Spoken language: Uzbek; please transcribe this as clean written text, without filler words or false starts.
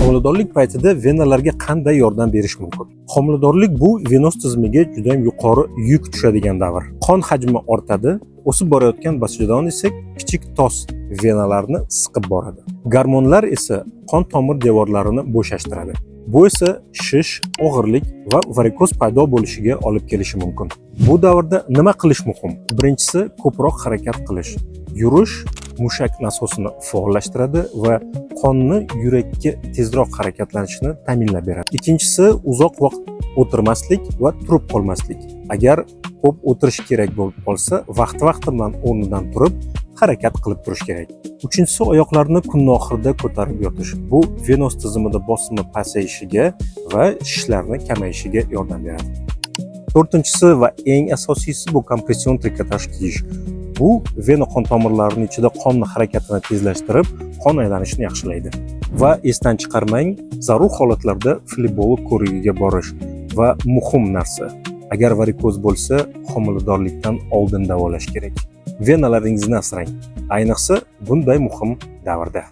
Homiladorlik paytida venalarga qanday yordam berish mumkin? Homiladorlik bu venoz tizimiga juda ham yuqori yuk tushadigan davr. Qon hajmi ortadi, o'sib borayotgan bachadon esa kichik tos venalarni siqib boradi. Gormonlar esa qon tomir devorlarini bo'shashtiradi. Bu esa shish, og'irlik va varikoz paydo bo'lishiga olib kelishi mumkin. Bu davrda nima qilish muhim? Birinchisi, ko'proq harakat qilish. Yurish mushak nasosini faollashtiradi va qonni yurakka tezroq harakatlanishini ta'minlab beradi. Ikkinchisi, uzoq vaqt o'tirmaslik va turib qolmaslik. Agar ko'p o'tirish kerak bo'lib qolsa, vaqti-vaqti bilan o'rnidan turib, harakat qilib turish kerak. Uchinchisi, oyoqlarni kunni oxirida ko'tarib yotish. Bu venoz tizimida bosimni pasayishiga va shishlarni kamayishiga yordam beradi. To'rtinchisi va eng asosiysi, bu kompression trikotaj kiyish. Bu vena qon tomirlarining ichida qonni harakatini tezlashtirib, qon aylanishini yaxshilaydi. Va esdan chiqarmang, zarur holatlarda flebolog ko'rigiga borish va muhim narsa, agar varikoz bo'lsa, homiladorlikdan oldin davolash kerak. Venalaringizni asrang, ayniqsa bunday muhim davrda.